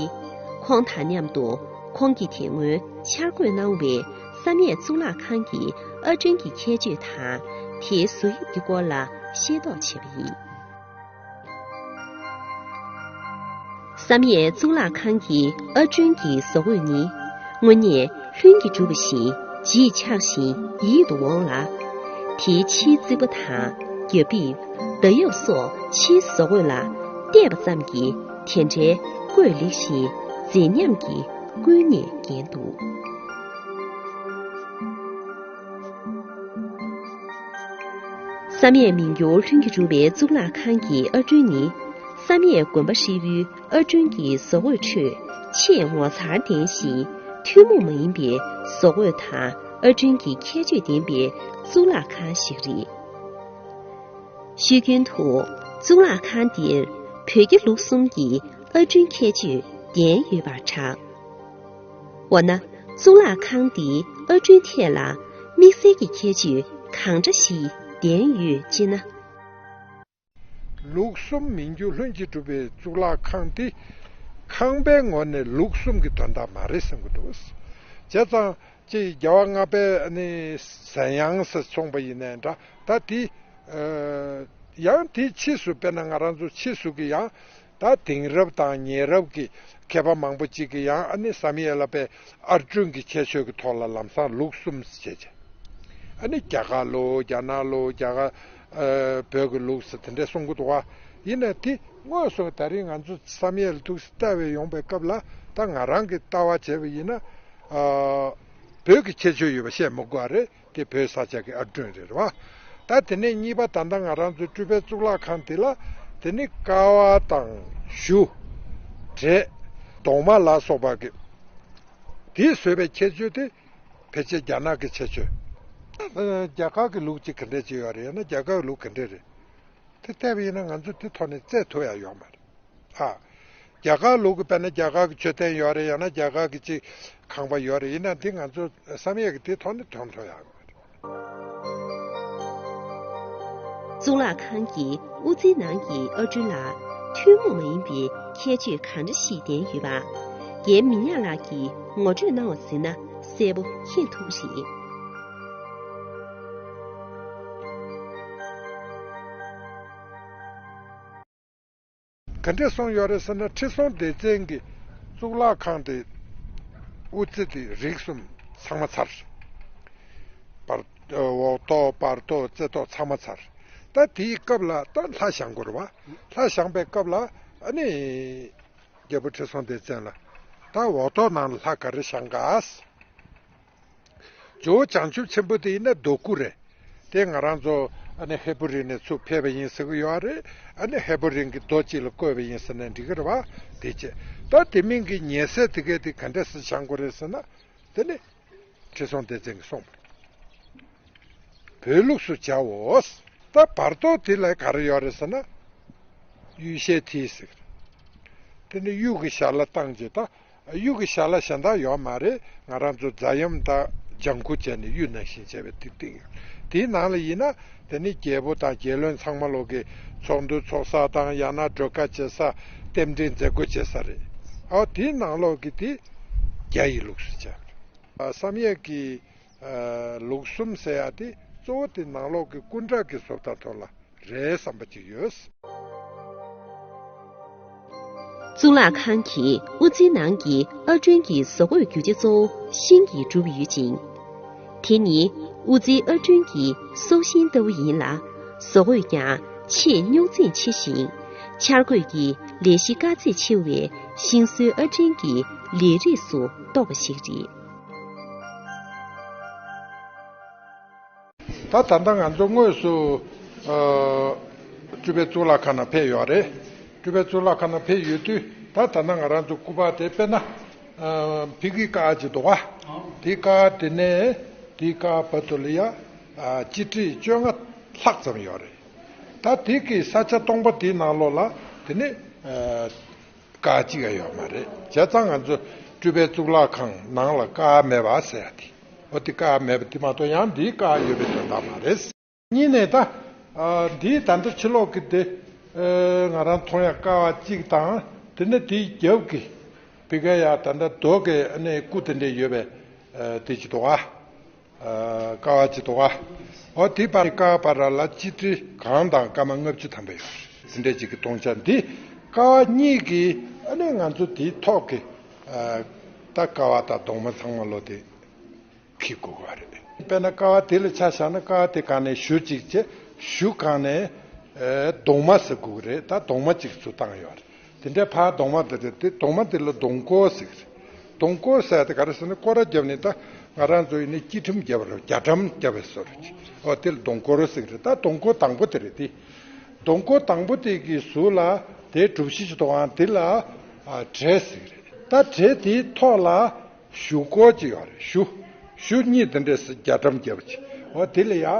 ཁོང་དང་མཉམ་དུ་ཁོང་གིས་དེ་སྔོན་འཆར་འགོད་གནང་བའི་བསམ་ཡས་གཙུག་ལག་ཁང་གི་ཨར་སྐྲུན་གྱི་ཁྱད་ཆོས་དང་། དེའི་བཟོ་དབྱིབས་ཀྱི་སྐོར་ལ་ཤེས་རྟོགས་བྱས་པ་ཡིན། བསམ་ཡས་གཙུག་ལག་ཁང་གི་ཨར་སྐྲུན་གྱི་བཟོ་བཀོད་ནི། དངོས་གནས་ལྷུན་གྱིས་གྲུབ་པ་བཞིན་ལྗིད་ཆགས་ཤིང་ཡིད་དུ་འོང་ལ། དེའི་ཕྱིའི་རྩིག་པ་དང་རྒྱ་ཕིབས། མདའ་ཡབ་སོགས་ཕྱིའི་བཟོ་བཀོད་ལ་བལྟས་པ་ཙམ་གྱིས་དེ་འདྲའི་བཀོད་ལེགས་ཤིང་མཛེས་ཉམས་ཀྱིས་ཀུན་ནས་བརྒྱན་འདུག་བསམ་ཡས་མི་འགྱུར་ལྷུན་གྱིས་གྲུབ་པའི་གཙུག་ལག་ཁང་གི་ཨར་སྐྲུན་ནི། བསམ་ཡས་དགོན་པ་ཧྲིལ་པོའི་ཨར་སྐྲུན་གྱི་བཟོ་བཀོད་ཁྲོད་ཆེས་ངོ་མཚར་ལྡན་ཞིང་ཐུན་མོང་མ་ཡིན་པའི་བཟོ་བཀོད་དང་ཨར་སྐྲུན་གྱི་ཁྱད་ཆོས་ལྡན་པའི་གཙུག་ལག་ཁང་ཞིག་རེད། ཤོད་རྒྱུན་དུ་གཙུག་ལག་ཁང་འདིར་བོད་རྒྱ་ལུགས་གསུམ་གྱི་ཨར་སྐྲུན་ཁྱད་ཆོས་ལྡན་ཡོད་པར་གྲགས། འོ་ན་གཙུག་ལག་ཁང་འདིའི་ཨར་སྐྲུན་ཐད་ལ་དམིགས་བསལ་གྱི་ཁྱད་ཆོས་གང་འདྲ་ཞིག་ལྡན་ཡོད་ཅེ་ན། ལུགས་གསུམ་མི་འགྱུར་ལྷུན་གྱིས་གྲུབ་པའི་གཙུག་ལག་ཁང་འདི་ཁང་པའི་ངོས་ནས་ལུགས་གསུམ་གྱི་དོན་དག་མ་རེད་བསམ་གྱི་འདུག་བྱས་ཙང་ཅིག་རྒྱལ་བ་ལྔ་པའི་ནི་ཟན་ཡང་ས་སོང་པ་ཡིན་ནའི་འདྲ། ད་དེ་ཡང་དེའི་ཕྱིས་སུ་དཔེར་ན་ང་རང་ཚོ་ཕྱིས་སུ་གི་ཡང་ད་དེང་རབས་དང་ཉེ་རབས་ཀྱི་མཁས་པ་མང་པོ་ཅིག་གིས་ཡང་ཨ་ནི་བསམ་ཡས་ལ་དཔེ་ཨར་སྐྲུན་གྱི་ཁྱད་ཆོས་ཀྱི་ཐོག་ལ་ལམ་སང་ལུགས་གསུམ་ཟེར་བྱས། ཨ་ནི་རྒྱ་གར་ལུགས། རྒྱ་ནག་ལུགས། རྒྱ་གར་ཨ་བོད་ཀྱི་ལུགས་ཟེར་དེ་འདྲས་གསུང་གི་འདུག་བ། ཡིན་ནའི་དེ་དངོས་སུ་ད་རིང་ང་ཚོ་བསམ་ཡས་ལ་ཐུགས་སུ་ལྟ་བའི་ཡོང་པའི་སྐབས་ལ་ད་ང་རང་གི་ལྟ་བ་བྱས་པ་ཡིན་ན། ཨ་བོད་ཀྱི་ཁྱད་ཆོས་ཡོད་པ་བཤད་མི་དགོས་པ་རེད། དེ་བོད་ས་ཆ་གི་ཨར་སྐྲུན་རེད་བ། ད་དེ་ནས་གཉིས་པ་ད་ལྟ་ང་རང་ཚོའི་སྤྲུལ་པའི་གཙུག་ལག་ཁང་དེ་ལ་དེ་ནི་ཀ་བ་དང་གཞུ། བྲེ། གདུང་མ་ལ་སོགས་པ་གི་དེས་བཟོས་པའི་ཁྱད་ཆོས་དེ་ཕལ་ཆེར་རྒྱ་ནག་གི་ཁྱད་ཆོས། རྒྱ་གར་གི་ལུགས་ཅིག་ག་འདྲས་ཅིག་ཡོད་རེད། ཡང་ན་རྒྱ་གར་གི་ལུགས་ག་འདྲས་རེད། དེ་བལྟས་པ་ཡིན་ན་ང་ཚོ་དེ་ཐོག་ནས་རྩོད་ཐུབ་ཡ་ཡོད་མ་རེད། ཨ། རྒྱ་གར་ལུགས་ཀྱི་དཔེར་ན་རྒྱ་གར་གྱི་མཆོད་རྟེན་ཡོད་རེད། ཡང་ན་རྒྱ་གར་གྱི་ཅིག་ཁང་པ་ཡོད་རེད། ཡིན་ན་འདི་ང་ཚོ་བསམ་ཡས་ཀྱི་དེ་ཐོག་ནས་དོན་ཐོག་ཡག་མ་རེད། གཙུག་ལག་ཁང་གི་དབུ་རྩེའི་ནང་གི་ཨར་སྐྲུན་ལ་ཐུན་མོང་མ་ཡིན་པའི་ཁྱད་ཆོས་གང་འདྲ་ཞིག་ལྡན་ཡོད་པ། རྒན་མི་ཉག་ལགས་ཀྱིས་ངོ་སྤྲོད་གནང་བ་གཟིགས་ན་གསལ་པོ་མཁྱེན་ཐུབ་ཀྱི་རེད། ག་འདྲས་གསུངས་ཡོད་རེད་ཟེར་ན། ཁྲི་སྲོང་ལྡེ་བཙན་གྱི་ གཙུག་ལག་ཁང་དེ་དབུ་རྩེ་དེ་རིགས་གསུམ་ཚང་མ་ཚར། བར་འོག་ཐོག་བར་ཐོག་རྩེ་ཐོག་ཚང་མ་ཚར། ད་དེའི་སྐབས་ལ་ད་ལྷ་བཞེངས་དགོས་རེད་བ། ལྷ་བཞེངས་པའི་སྐབས་ལ་ཨ་ནི་རྒྱལ་པོ་ཁྲི་སྲོང་ལྡེ་བཙན་ལ་ད་འོག་ཐོག་ནང་ལ་ལྷ་ག་རེ་བཞེངས་ག། ཇོ་བོ་བྱང་ཆུབ་ཆེན་པོ་དེ་ཡིན་ན་རྡོ་སྐུ་རེད། དེ་ང་རང་ཚོ་ཨ་ནི་ཧས་པོ་རི་ནས་ཚུར་ཕེབས་པ་ཡིན་ཟེར་གི་ཡོད་རེད། ཨ་ནི་ཧས་པོ་རི་གི་རྡོ་གཅིག་ལ་བརྐོས་པ་ཡིན་ཟེར་ན་འགྲིག་གི་རེད་བ། དེ་བྱས་ད་དེ་མིན་གྱི་ཉེ་སྲས་དེ་གས་དེ་ག་འདྲ་སེ་བཞེངས་དགོས་རེད་ཟེར་ན། དེ་ནི་ཁྲི་སྲོང་ལྡེ་བཙན་གྱིས་གསུངས་པ། བོད་ལུགས་སུ་བྱའོ། ད་བར་ཐོག་དེ་ལ་ག་རེ་ཡོད་རེད་ཟེར་ན། གཡུ་ཞལ་མཐིལ་ཟེར། དེ་ནི་གཡུ་གི་ཞལ་ལ་བཏང་རྗེས་ད། གཡུ་གི་ཞལ་ལ་གཞན་དག་ཡོད་མ་རེད། ང་རང་ཚོ་རྫ་གཡམ་དང་ལྗང་ཁུ་བྱས་ནས་གཡུ་ནང་བཞིན་བྱས་པའི་ཏིག་ཏིག་ཡོད། དེའི་ནང་ལ་ཡིན་ན་དེ་ནི་རྒྱལ་པོ་དང་རྒྱལ་བློན་ཚང་མ་ལོག་གི་ཚོགས་འདུ་ཚོགས་ས་དང་ཡང་ན་སྒྲོལ་དཀར་བྱེད་ས། རྟེན་འབྲེལ་མཛད་སྒོ་བྱེད་ས་རེད། ཨོ་དེའི་ནང་ལོག་གི་དེ་རྒྱ་ཡི་ལུགས་སུ་བྱས་པ་རེད། བསམ་ཡས་ཀྱི་ལུགས་གསུམ་ཟེར་ཡ་དེ་གཙོ་བོ་དེ་ནང་ལོག་གི་སྐུ་འདྲ་གི་བཟོ་ལྟ་ཐོག་ལ་རེད་བསམ་པ་ཅིག་ཡོད། གཙུག་ལག་ཁང་གི་དབུ་རྩེའི་ནང་གི་ཨར་སྐྲུན་གྱི་བཟོ་བཀོད་རྒྱུ་ཆ་གཙོ་བོ་ཤིང་གིས་གྲུབ་ཡོད་ཅིང་། དེ་ནི་དབུ་རྩེའི་ཨར་སྐྲུན་གྱི་སྲོག་ཤིང་ལྟ་བུ་ཡིན་ལ། བཟོ་བཀོད་ཀྱང་ཆེས་རྙོག་འཛིང་ཆེ་ཞིང་། འཆར་འགོད་ཀྱི་ལས་གཞི་དཀའ་ཚེགས་ཆེ་བའི་ཤིང་བཟོའི་ཨར་སྐྲུན་གྱི་ལས་རིགས་སུ་གཏོགས་པ་ཞིག་རེད། ད་ད་ལྟ་ང་ཚོ་དངོས་སུ་ཨ་སྤྲུལ་པའི་གཙུག་ལག་ཁང་ནང་ཕེབས་ཡོད་རེད། སྤྲུལ་པའི་གཙུག་ལག་ཁང་ནང་ཕེབས་ཡོད་དུས་ད་ད་ལྟ་ང་རང་ཚོ་སྐུ་པར་དེ་དཔེར་ན་ཨ་ཕ་གིའི་ཀ་བ་ཅིག་འདུག་ག། དེའི་ཀ་བ་དེ་ནས་དེའི་ཀ་བ་བར་དུ་ལ་ཡ་ཨ་སྤྱི་ཁྲེ་བཅོ་ལྔ་ལྷག་ཙམ་ཡོད་རེད། ད་དེ་གི་ས་ཆ་སྟོང་པ་དེའི་ནང་ལོགས་ལ་དེ་ནས་ཨ་ཀ་བ་གཅིག་ཡང་ཡོད་མ་རེད། བྱས་ཙང་ང་ཚོ་སྤྲུལ་པའི་གཙུག་ལག་ཁང་ནང་ལ་ཀ་བ་མེད་པ་ཟེར་ཡ་དེ། འོ་དེ་ཀ་བ་མེད་པ་དེ་མ་གཏོགས་ཡང་འདིའི་ཀ་བ་ཡོད་པའི་དོན་དག་མ་རེད། གཉིས་ནས་ད་ཨ་འདིའི་ད་ལྟ་ཕྱི་ལོགས་ཀྱི་དེ་ཨ་ང་རང་མཐོང་ཡ་ཀ་བ་གཅིག་དང་། དེ་ནས་དེའི་རྒྱབ་ཀྱི་ཕ་གི་ཡ་ད་ལྟ་རྡོ་གི་ཨ་ནི་སྐུ་དེ་འདྲས་ཡོད་པའི་ཨ་དེ་ཅིག་འདུག་ག། ཨ་ཀ་བ་ཅིག་འདུག་ག། འོ་དེ་བར་ཀ་བ་བར་ལ་སྤྱི་ཁྲེ་གང་དང་སྐར་མ་ལྔ་བཅུ་ཐམ་པ་ཡོད་རེད། དེ་འདྲས་ཅིག་གི་སྟོང་ཆ་འདི་ཀ་བ་གཉིས་ཀྱི་ཨ་ནི་ང་ཚོ་དེའི་ཐོག་གི་ཨ་ད་ཀ་བ་དང་གདུང་མ་ཚང་མ་ལོ་དེ་འཁྱེར་དགོས་པ་རེད། དཔེར་ན་ཀ་བ་དེ་ལ་ཆ་བཞག་ན་ཀ་བ་དེ་སྒང་ནས་གཞུ་གཅིག་བྱས། གཞུ་སྒང་ནས་ཨ་གདུང་མ་ཟེར་དགོས་ཀྱི་རེད། ད་གདུང་མ་གཅིག་ཚུར་བཏང་ཡོད་རེད། དེ་འདྲའི་ཕར་གདུང་མ་དེ་རེད། དེ་གདུང་མ་དེ་ལ་གདུང་སྐོར་ཟེར་གྱི་རེད། གདུང་སྐོར་ཟེར་དེ་ག་རེ་ཟེར་ན་སྐོར་ར་བརྒྱབ་ནས་ད་ང་རང་ཚོ་ཡིན་ན་སྐྱིལ་ཀྲུང་བརྒྱབ་པ་རེད། རྒྱ་གྲམ་བརྒྱབ་པའི་བཟོ་འདྲ་ཅིག། འོ་དེ་ལ་གདུང་སྐོར་ཟེར་གྱི་རེད། ད་གདུང་སྐོར་དང་པོ་དེ་རེད་དེ། གདུང་སྐོར་དང་པོ་དེ་གི་ཟུར་ལ་དེའི་གྲུ་བཞི་ཅིག་འདུག་ག། དེ་ལ་ཨ་གྲལ་ཟེར་གྱི་རེད། ད་གྲལ་དེའི་ཐོག་ལ་གཞུ་སྐོར་ཅིག་ཡོད་རེད། གཞུ་གཞུ་གཉིས་དེ་འདྲས་སེ་རྒྱ་གྲམ་བརྒྱབ་པ་ཅིག། འོ་དེ་ལ་ཡ་ཨ་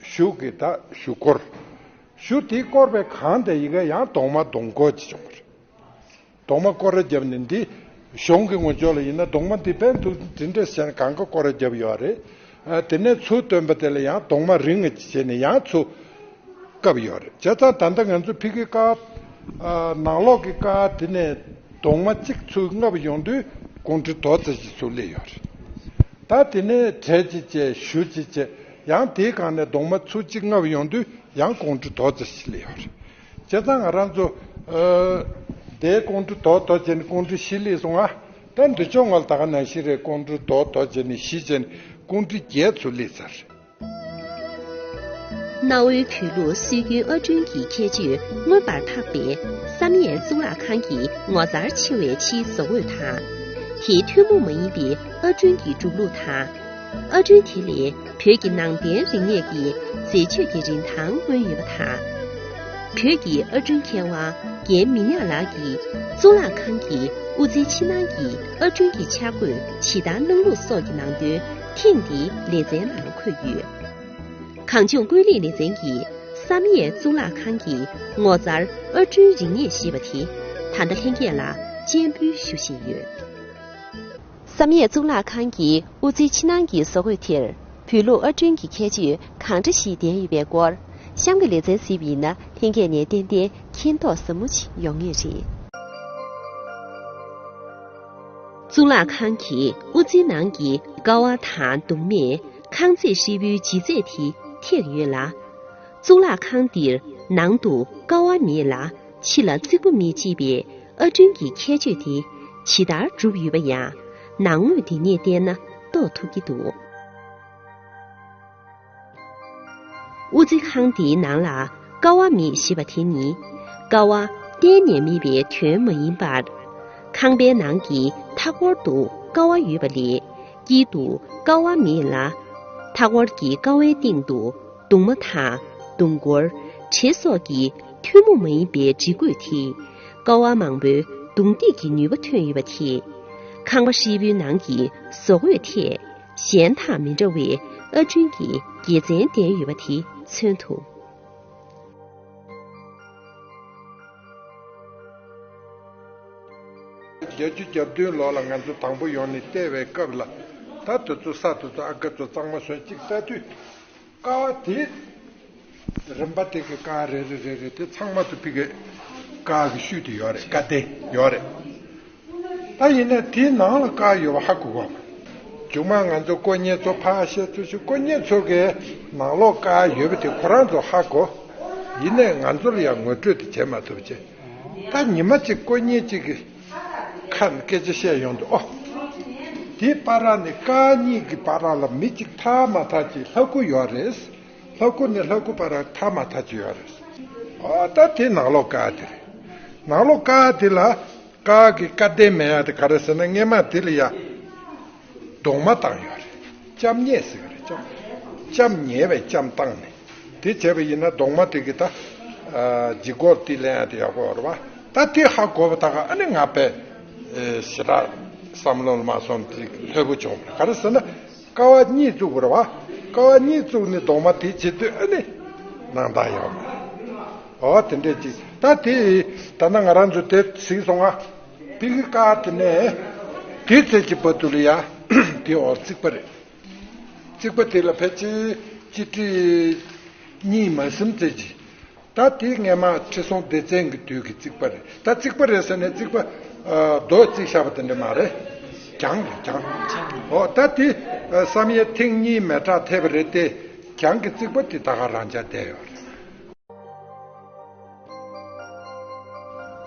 གཞུ་གི་ད་གཞུ་སྐོར། གཞུ་དེ་བསྐོར་བའི་སྒང་དེ་ཡི་གེ་ཡང་གདུང་མ་གདུང་སྐོར་ཅིག་བྱུང་བ་རེད། གདུང་མ་སྐོར་ར་བརྒྱབ་ནས་འདི་གཞུང་གི་ངོས་ཕྱོགས་ལ་ཡིན་ན་གདུང་མ་འདི་དཔེ་འདུག་འདི་འདྲས་བྱས་ནས་གང་ག་སྐོར་ར་བརྒྱབ་ཡོད་རེད། ཨ་དེ་ནས་ཚུར་བཏོན་པ་དེ་ལ་ཡང་གདུང་མ་རིང་ངེ་བྱས་ནས་ཡང་ཚུར་བཀབ་ཡོད་རེད། བྱས་ཙང་ད་ལྟ་ང་ཚོ་ཕ་གི་ཀ་བ་ཨ་ནང་ལོགས་ཀྱི་ཀ་བ་དེ་ནས་གདུང་མ་གཅིག་ཚུར་བརྔབས་ཡོང་དུས་ཀོང་ཀྲི་རྡོག་རྩ་གཅིག་ཚུར་སླེབས་ཡོད་རེད། ད་དེ་ནས་གྲལ་གཅིག་བྱས། གཞུ་གཅིག་བྱས། ཡང་དེའི་སྒང་ནས་གདུང་མ་ཚུར་གཅིག་བརྔབས་ཡོང་དུས་ཡང་ཀོང་ཀྲི་རྡོག་རྩ་བཞི་སླེབས་ཡོད་རེད། བྱས་ཙང་ང་རང་ཚོ་ཨ་དེའི་ཀོང་ཀྲི་རྡོག་རྡོག་བྱས་ནས་ཀོང་ཀྲི་བཞི་སླེབས་སོང་ང་། ད་འདི་ཕྱོགས་ང་ལ་ད་ག་ནང་བཞིན་རེད། ཀོང་ཀྲི་རྡོག་རྡོག་བྱས་ནས་བཞི་བྱས་ནས་ཀོང་ཀྲི་བརྒྱད་ཚུར་སླེབས་ཚར། གནའ་བོའི་བོད་ལུགས་སྲོལ་རྒྱུན་ཨར་སྐྲུན་གྱི་ཁྱད་ཆོས་མངོན་པར་འཕགས་པའི་བསམ་ཡས་གཙུག་ལག་ཁང་གི་ངོ་མཚར་ཆེ་བའི་ཕྱིའི་བཟོ་བཀོད་དང་། དེའི་ཐུན་མོང་མ་ཡིན་པའི་ཨར་སྐྲུན་གྱི་གྲུབ་ལུགས་དང་། ཨར་སྐྲུན་དེ་ལས་བོད་ཀྱི་ནང་བསྟན་རིག་གནས་ཀྱི་མཛེས་དཔྱོད་ཀྱི་རིན་ཐང་མངོན་ཡོད་པ་དང་། བོད་ཀྱི་ཨར་སྐྲུན་མཁས་དབང་རྒན་མི་ཉག་ལགས་ཀྱིས་གཙུག་ལག་ཁང་གི་དབུ་རྩེའི་ཕྱི་ནང་གི་ཨར་སྐྲུན་གྱི་འཆར་འགོད་ཇི་ལྟར་གནང་ལུགས་སོགས་ཀྱི་ནང་དོན་ཐེངས་འདིའི་ལེ་ཚན་ནང་འཁོད་ཡོད། གངས་ལྗོངས་ཀུན་གླེང་ལེ་ཚན་གྱིས་བསམ་ཡས་གཙུག་ལག་ཁང་གི་ངོ་མཚར་ཨར་སྐྲུན་རིག་གནས་ཞེས་པ་དེ་ད་ལྟ་ལྷན་རྒྱས་ལ་སྤྱན་འབུལ་ཞུ་བཞིན་ཡོད། བསམ་ཡས་གཙུག་ལག་ཁང་གི་དབུ་རྩེའི་ཕྱི་ནང་གི་བཟོ་བཀོད་དེར་བོད་ལུགས་ཨར་སྐྲུན་གྱི་ཁྱད་ཆོས་གང་འདྲ་ཞིག་ལྡན་ཡོད་པའི་སྐོར། གཤམ་གྱི་ལེ་ཚན་གཟིགས་པ་ཡིན་ན་ལྷན་རྒྱས་ནས་ཏན་ཏན་མཁྱེན་རྟོགས་ཟབ་མོ་ཞིག་ཡོང་ངེས་རེད། གཙུག་ལག་ཁང་གི་དབུ་རྩེའི་ནང་གི་ཀ་བ་དང་གདུང་མས་ཁང་བརྩེགས་ཧྲིལ་པོའི་ལྗིད་ཚད་དེ་ཐེག་ཡོད་ལ། གཙུག་ལག་ཁང་འདིར་ནང་དུ་ཀ་བ་མེད་ལ། ཕྱི་ལ་རྩིག་པ་མེད་ཅེས་པའི་ཨར་སྐྲུན་གྱི་ཁྱད་ཆོས་དེ་ཇི་ལྟར་གྲུབ་ཡོད་པ་ཡང་ནང་ངོས་དེ་ནས་བལྟས་ན་རྟོགས་ཐུབ་ཀྱི་འདུག་དབུ་རྩེ་ཁང་འདིའི་ནང་ལ་ཀ་བ་མེད་ཞེས་པ་དེ་ནི་ཀ་བ་གཏན་ནས་མེད་པའི་དོན་མ་ཡིན་པར། ཁང་པའི་ནང་གི་མཐའ་སྐོར་དུ་ཀ་བ་ཡོད་པ་ལས་དཀྱིལ་དུ་ཀ་བ་མེད་ལ། མཐའ་སྐོར་གྱི་ཀ་བའི་སྟེང་དུ་གདུང་མ་དང་གདུང་སྐོར། བྲེ་སོགས་ཀྱི་ཐུན་མོང་མ་ཡིན་པའི་སྒྲིག་བཀོད་དེས་ཀ་བ་མང་པོའི་གདུང་འདེགས་ཀྱི་ནུས་པ་ཐོན་ཡོད་པ་དེས་ཁང་པ་ཧྲིལ་པོའི་ནང་གི་བཟོ་བཀོད་ཐད། གཞན་དང་མི་འདྲ་བའི་ཨར་སྐྲུན་གྱི་དགེ་མཚན་ལྡན་ཡོད་པ་དེ་མཚོན་ཐུབ། བརྒྱད་ཅུ་གྱ་བདུན་ལོ་ལ་ང་ཚོ་དང་པོ་ཡོང་ནས་བལྟས་པའི་སྐབས་ལ། ད་དེ་ཚོ་ས་དེ་ཚོ་ཨ་ཁ་ཚོ་གཙང་མ་བཟོས་གཅིག་ལྟ་དུས། ཀ་བ་དེ་རིམ་པ་དེ་གི་ཀ་རེ་རེ་རེ་རེ་དེ་ཚང་མ་དུ་ཕི་གི་ཀ་གི་ཤུལ་དུ་ཡོད་རེད། ཀ་དེ་ཡོད་རེད། ད་ཡིན་ན་དེའི་ནང་ལ་ཀ་ཡོད་པ་ཧ་གོ་བ། མཇུག་མ་ང་ཚོ་དཀོན་གཉེར་ཚོ་ཕར་བཤད་ཚུལ་ཞིག་དཀོན་གཉེར་ཚོ་གིས་ནང་ལོགས་ཀ་ཡོད་པ་དེ་ཁོ་རང་ཚོ་ཧ་གོ། ཡིན་ནའི་ང་ཚོ་ལ་ཡང་ངོ་སྤྲོད་དེ་བྱེད་མ་ཐུབ་ཅེས། ད་ཉི་མ་གཅིག་དཀོན་གཉེར་གཅིག་གིས་ཁ་ནས་སྐད་ཆ་བཤད་ཡོང་དུས། ཨོ། དེའི་བར་ནས་ཀ་གཉིས་ཀྱི་བར་ལ་མི་གཅིག་ཐག་མ་ཐག་ཅིག་ལྷ་སྐུ་ཡོད་རེད། ལྷ་སྐུ་ནས་ལྷ་སྐུ་བར་ཐག་མ་ཐག་ཅིག་ཡོད་རེད། ཨོ། ད་དེ་ནང་ལོགས་ཀ་དེ་རེད། ནང་ལོགས་ཀ་དེ་ལ། ཀ་གི་ཀ་གདན་མེད་ཡ་དེ་ག་རེ་ཟེར་ན། སྔས་མ་དེ་ལ་ཡ་གདུང་མ་བཏང་ཡོད་རེད། ལྕམ་ཉལ་ཟེར་གི་རེད། ལྕམ། ལྕམ་ཉལ་བའི་ལྕམ་བཏང་ནས་དེ་བྱས་པ་ཡིན་ན་གདུང་མ་དེ་གི་ད་ཨ་ལྗིད་ཁོག་དེ་ལེན་ཡ་དེ་ཡག་པོ་རེད་བ། ད་དེ་ཧ་གོ་བ་ད་ག་ཨ་ནི་ང་དཔེ་ཨེ་ཞེ་དྲག་བསམ་བློ་ལ་མ་སོང་དེ་ལྷོད་པོ་བྱུང་བ་རེད། ག་རེ་ཟེར་ན། ཀ་བ་གཉིས་བཙུགས་པ་རེད་བ། ཀ་བ་གཉིས་བཙུགས་ནས་གདུང་མ་དེ་བྱེད་དུས་ཨ་ནི་སྣང་དག་ཡོད་རེད། ཨོ། དེ་འདྲས་ཅིག། ད་དེ་ད་ནང་ང་རང་ཚོ་དེ་གཟིགས་སོང་ང་། པི་ཀི་ཀ་དེ་ནས་དེ་ཚེ་གི་བར་དུ་ལ་ཡ་དེ་འོག་རྩིག་པ་རེད། རྩིག་པ་དེ་ལ་ཕལ་ཆེར་སྤྱི་ཁྲི་གཉིས་མ་ཟིན་ཙམ་ཅིག། ད་དེ་སྔས་མ་ཁྲི་སྲོང་ལྡེ་བཙན་གྱི་དུས་ཀྱི་རྩིག་པ་རེད། ད་རྩིག་པ་རེད་ཟེར་ནས་རྩིག་པ་ཨ་རྡོ་རྩིག་བཞག་པ་དེ་འདྲ་མ་རེད། གྱང་རེད། གྱང་། ཨོ། ད་དེ་ཨ་བསམ་ཡས་ཐེངས་གཉིས་མེ་སྲེག་ཐེབས་པ་རེད་དེ། གྱང་གི་རྩིག་པ་དེ་ད་ག་རང་འཇགས་བསྡད་ཡོད་རེད།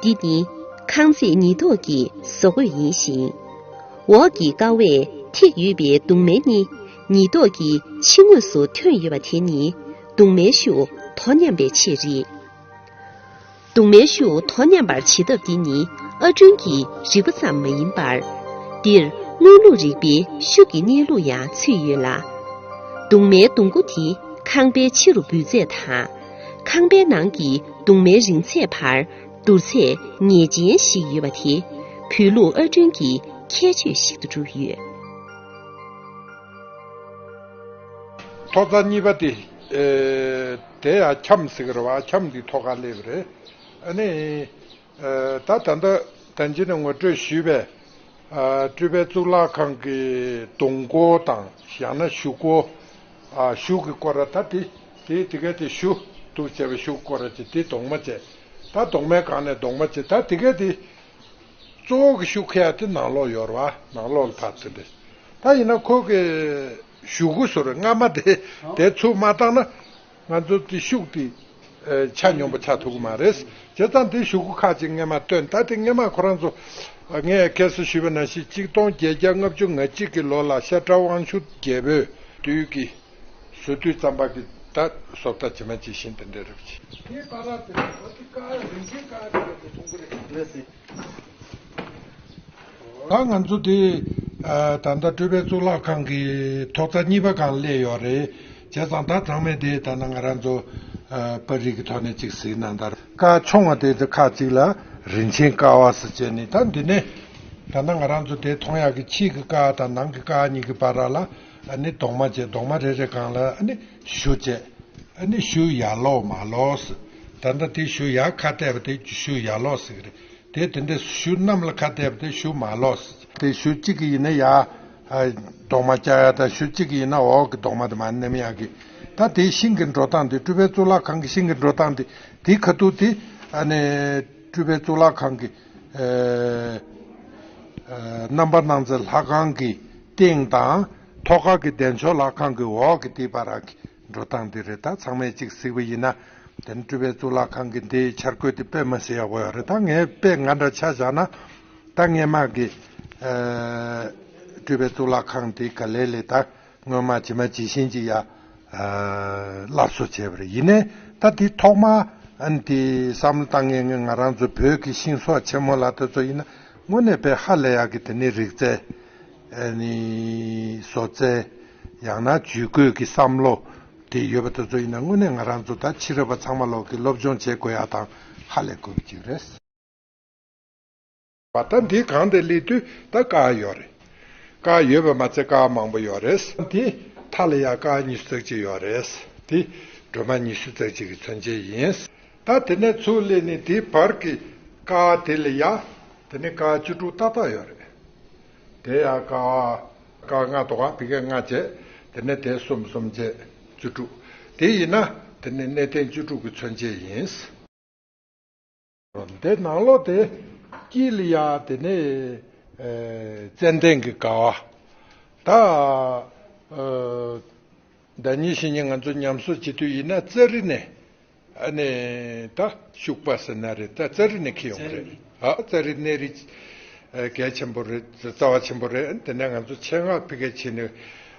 འདི་ནི་ཁང་བརྩེགས་ཉིས་ཐོག་གི་བཟོ་བཀོད་ཡིན་ཞིང་། འོག་གི་ཀ་བས་ཐིག་ཡོད་པའི་གདུང་མ་ནི་ཉིས་ཐོག་གི་ཕྱི་ངོས་སུ་ཐོན་ཡོད་པ་དེ་ནི་གདུང་མའི་ཤུགས་དོ་མཉམ་པའི་ཆེད་རེད། གདུང་མའི་ཤུགས་དོ་མཉམ་པར་བྱེད་ཐབས་འདི་ནི་ཨར་སྐྲུན་གྱི་རིག་པ་ཙམ་མ་ཡིན་པར། འདིར་དངོས་ལུགས་རིག་པའི་ཤུགས་ཀྱི་གནས་ལུགས་ཡང་ཚུད་ཡོད་ལ། གདུང་མའི་གདུང་མགོ་དེ་ཁང་པའི་ཕྱི་རུ་འབུད་ཚད་དང་། ཁང་པའི་ནང་གི་གདུང་མའི་རིང་ཚད་བར་བསྡུར་ཚད་ངེས་ཅན་ཞིག་ཡོད་པ་དེ་བོད་ལུགས་ཨར་སྐྲུན་གྱི་ཁྱད་ཆོས་ཤིག་ཏུ་གྲུབ་ཡོད། ཐོག་རྩེག་གཉིས་པ་དེ། ཨེ། དེ་ཡང་ཁྱམས་ཟེར་གི་རེད་བ། ཁྱམས་འདི་ཐོག་ཁར་སླེབས་རེད། ཨ་ནི། ཨེ། ད་ད་ལྟ་ད་ཅི་ནས་ངོ་སྤྲོད་ཞུས་པའི། ཨ། སྤྲུལ་པའི་གཙུག་ལག་ཁང་གི་གདུང་སྐོར་དང་ཡང་ན་གཞུག་སྐོར། ཨ། གཞུག་གི་སྐོར་ར་ད་དེ་དེ་དེ་ག་དེ་གཞུ་འདུག་བྱས་པའི་གཞུག་སྐོར་ར་ཅིག་དེ་གདུང་མ་བྱས། ད་གདུང་མའི་སྒང་ནས་གདུང་མ་བྱས། ད་དེ་ག་དེ་གཙོ་བོ་གི་གཞུག་ཁ་ཡ་དེ་ནང་ལོགས་ཡོད་རེད་བ། ནང་ལོགས་ལ་ཕར་ཚུད་དེ། ད་ཡིན་ན་ཁོ་གི་གཞུག་གུ་ཟུར་སྔ་མ་དེ་དེ་ཚུར་མ་བཏང་ན། ང་ཚོ་དེ་ཤུགས་དེ་ཨེ་ཆ་སྙོམས་པོ་ཆགས་ཐུབ་ཀྱི་མ་རེད། བྱས་ཙང་དེ་གཞུག་གུ་ཁག་ཅིག་སྔས་མ་བཏོན། ད་དེ་སྔས་མ་ཁོ་རང་ཚོ་ངས་ཁ་སང་ཞུས་པ་ནང་བཞིན་གཅིག་སྟོང་བརྒྱད་བརྒྱ་ལྔ་བཅུ་ང་གཅིག་གི་ལོ་ལ་ཤ་ཁྲག་དབང་ཕྱུག་རྒྱལ་པོའི་དུས་ཀྱི་བཟོ་དུས་ཙམ་པ་གི་ད་བཟོ་ལྟ་ཇི་མ་ཇི་བཞིན་དེ་འདྲ་རེད་ཅེས། དེའི་བར་ལ་དེ་ལ་ཁོ་དེ་ཀ་རིན་ཆེན་ཀ་རེད་དེ་མཐོང་གི་རེད། ད་ང་ཚོ་དེ་ཨ་ད་ལྟ་སྤྲུལ་པའི་གཙུག་ལག་ཁང་གི་ཐོག་རྩེག་གཉིས་པ་སྒང་སླེབས་ཡོད་རེད། བྱས་ཙང་ད་ཚང་མས་དེ་ད་ནང་ང་རང་ཚོ་ཨ་པར་རིས་ཀྱི་ཐོག་ནས་ཅིག་གཟིགས་ན། ད་ཀ་ཆུང་བ་དེ་ཚོ་ཁག་ཅིག་ལ་རིན་ཆེན་ཀ་བ་ཟེར་བྱས་ནས། ད་འདི་ནས་ད་ནང་ང་རང་ཚོ་དེ་མཐོང་ཡག་གི་ཕྱི་གི་ཀ་དང་ནང་གི་ཀ་གཉིས་ཀྱི་བར་ལ་ཨ་ནི་གདུང་མ་བྱས། གདུང་མ་རེ་རེ་སྒང་ལ་ཨ་ནི་གཞུ་བྱས། ཨ་ནི་གཞུ་ཡར་ལོག་མར་ལོག་ཟེར། ད་ལྟ་དེ་གཞུ་ཡར་ཁ་གཏད་པ་དེ་གཞུ་ཡར་ལོག་ཟེར་གི་རེད། དེ་དེ་འདྲའི་གཞུ་གནམ་ལ་ཁ་གཏད་པ་དེ་གཞུ་མར་ལོག་ཟེར། དེ་གཞུ་གཅིག་གི་ཡིན་ན་ཡར་ཨ་གདུང་མ་བཅག་ཡ་དང་། གཞུ་གཅིག་གི་ཡིན་ན་འོག་གི་གདུང་མ་དེ་མར་མནན་ཡག་གི། ད་དེ་ཤིང་གི་འགྲོ་སྟངས་དེ། སྤྲུལ་པའི་གཙུག་ལག་ཁང་གི་ཤིང་གི་འགྲོ་སྟངས་དེ། དེའི་ཁ་ཐུག་དེ་ཨ་ནི་སྤྲུལ་པའི་གཙུག་ལག་ཁང་གི་ཨ་ཨ་རྣམ་པར་སྣང་མཛེས་ལྷ་ཁང་གི་སྟེང་དང་། ཐོག་ཁ་གི་བདེ་མཆོག་ལྷ་ཁང་གི་འོག་གི་དེའི་བར་གྱི་འགྲོ་སྟངས་དེ་རེད། ད་ཚང་མས་ཅིག་གཟིགས་པ་ཡིན་ན། དེ་ནས་སྤྲུལ་པའི་གཙུག་ལག་ཁང་གི་འདིའི་འཆར་འགོད་དེ་དཔེ་མི་སྲིད་ཡག་པོ་ཡོད་རེད། ད་ངས་དཔེ་ང་འདྲ་ཆ་བཞག་ན། ད་སྔས་མ་གི་ཨ་སྤྲུལ་པའི་གཙུག་ལག་ཁང་དེ་ག་ལེ་ལེ་ད་སྔོན་མ་ཇི་མ་ཇི་བཞིན་ཅིག་ཡ་ཨ་སླར་གསོ་བྱས་པ་རེད། ཡིན་ནའི་ད་དེ་ཐོག་མ་ཨ་ནི་དེ་བསམ་བློ་བཏང་མཁན་ང་རང་ཚོ་བོད་ཀྱི་ཤིང་བཟོ་ཆེན་མོ་ལ་དེ་ཚོ་ཡིན་ན་དངོས་གནས་དཔེ་ཧ་ལས་ཡག་གི་དེ་ནས་རིག་རྩལ། ཨ་ནི་བཟོ་རྩལ། ཡང་ན་ཇུས་འགོད་ཀྱི་བསམ་བློ་དེ་ཡོད་པ་དེ་ཚོ་ཡིན་ན་དངོས་གནས་ང་རང་ཚོ་ད་ཕྱི་རབས་པ་ཚང་མ་ལོག་གི་སློབ་སྦྱོང་བྱེད་དགོས་ཡག་དང་ཧ་ལས་དགོས་པ་ཅིག་རེད། བ་ད་འདི་གང་དེ་སླེབས་དུས་ད་ཀ་ཡོད་རེད། ཀ་ཡོད་པ་མ་ཚད་ཀ་མང་པོ་ཡོད་རེད། འདི་མཐའ་ལ་ཡ་ཀ་ཉི་ཤུ་རྩ་གཅིག་ཡོད་རེད། འདི་སྒྲོལ་མ་ཉི་ཤུ་རྩ་གཅིག་གི་མཚོན་བྱེད་ཡིན། ད་དེ་ནས་ཚུར་སླེབས་ནས་དེའི་བར་གྱི་ཀ་དེ་ལ་ཡ། དེ་ནས་ཀ་བཅུ་དྲུག་ཏག་ཏག་ཡོད་རེད། དེ་ཡང་ཀ་བ་ཀ་ལྔ་འདུག་ག་ཕ་གི་ལྔ་བྱས། དེ་ནས་དེ་གསུམ་གསུམ་བྱས་བཅུ་དྲུག་དེ་ཡིན་ན་དེ་ནས་གནས་བརྟན་བཅུ་དྲུག་གི་མཚོན་བྱེད་ཡིན། དེ་ནང་ལོགས་དེ་དཀྱིལ་ལ་ཡ་དེ་ནས་ཨེ་ཙན་དན་གྱི་ཀ་བ། ད་ཨ་ཟླ་ཉིན་ཕྱི་ཉིན་ང་ཚོ་ཉམས་གསོ་བྱེད་དུས་ཡིན་ན་ཙཱ་རི་ནས། ཨ་ནི་ད་ཤུག་པ་ཟེར་ན་རེད། ད་ཙཱ་རི་ནས་འཁྱེར་ཡོང་གི་རེད། ཨ་ཙཱ་རི་གནས་རི་ཨ་གལ་ཆེན་པོ་རེད། རྩ་བ་ཆེན་པོ་རེད། དེ་ནས་ང་ཚོ་ཆེད་མངགས་ཕ་གིར་ཕྱིན་ནས་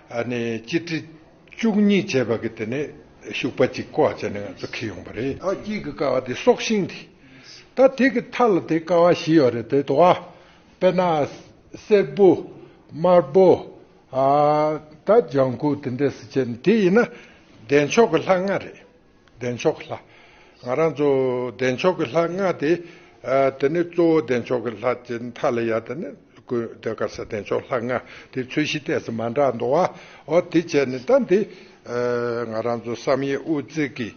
ཨ་ནི་སྤྱི་ཁྲི་བཅུ་གཉིས་བྱས་པ་གི་དེ་ནས་ཤུག་པ་གཅིག་བཀོག་བྱས་ནས་ང་ཚོ་འཁྱེར་ཡོང་པ་རེད། ཨ་དཀྱིལ་གྱི་ཀ་བ་དེ་སྲོག་ཤིང་དེ། ད་དེ་གི་མཐའ་ལ་དེ་ཀ་བ་བཞི་ཡོད་རེད། དེ་དོ་བ་དཔེར་ན་སེར་པོ། དམར་པོ། ཨ་ད་ལྗང་ཁུ་དེ་འདྲས་སུ་བྱས་ནས། དེ་ཡིན་ན་བདེ་མཆོག་གི་ལྷ་ལྔ་རེད། བདེ་མཆོག་གི་ལྷ། ང་རང་ཚོ་བདེ་མཆོག་གི་ལྷ་ལྔ་དེ། ཨ་དེ་ནི་གཙོ་བོ་བདེ་མཆོག་གི་ལྷ་དེ་མཐའ་ལ་ཡ་དེ་ནི་ཀུན་དེ་ག་ས་བདེ་མཆོག་ལྷ་ལྔ་དེ་ཚོས་གཞི་ཏོག་ཙམ་མ་འདྲ་འདུག་ག་འོ་དེ་བྱས་ནས་ད་འདི་ཨ་ང་རང་ཚོ་བསམ་ཡས་དབུ་རྩེ་གི་